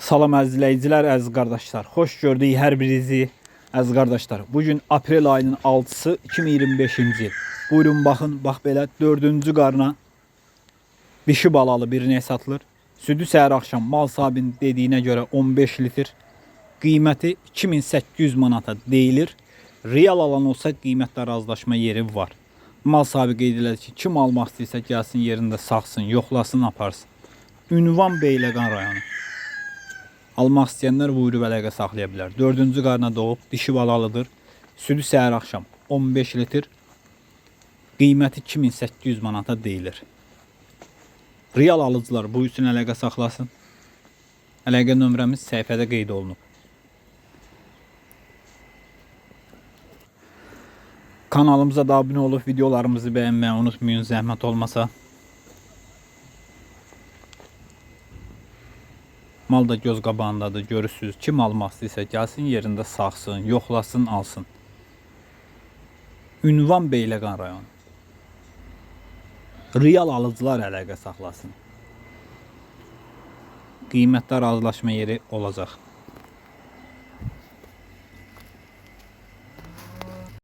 Salam əziz izləyicilər, əziz qardaşlar. Xoş gördük hər birinizi, əziz qardaşlar. Bu gün aprel ayının 6-sı 2025-ci il. Buyurun baxın, bax belə 4-cü qarna dişi balalı bir inək satılır. Südü səhər axşam mal sahibinin dediyinə görə 15 litr. Qiyməti 2800 manata deyilir. Real alan olsa qiymətdə razılaşma yeri var. Mal sahibi qeyd elədi ki, kim almaq istəyirsə gəlsin yerində saxsın, yoxlasın, aparsın. Ünvan Beyləqan rayonu. Almaq istəyənlər buyurub əlaqə saxlaya bilər. Dördüncü qarna doğub, dişi balalıdır. Südü səhər axşam 15 litr. Qiyməti 2800 manata deyilir. Real alıcılar buyursun əlaqə saxlasın. Əlaqə nömrəmiz səhifədə qeyd olunub. Kanalımıza da abunə olub videolarımızı bəyənməyi unutmayın zəhmət olmasa. Mal da göz qabağındadır, görürsüz. Kim almaq istəyirsə gəlsin yerində saxsın, yoxlasın, alsın. Ünvan Beyləqan rayonu. Real alıcılar əlaqə saxlasın. Qiymətdə razılaşma yeri olacaq.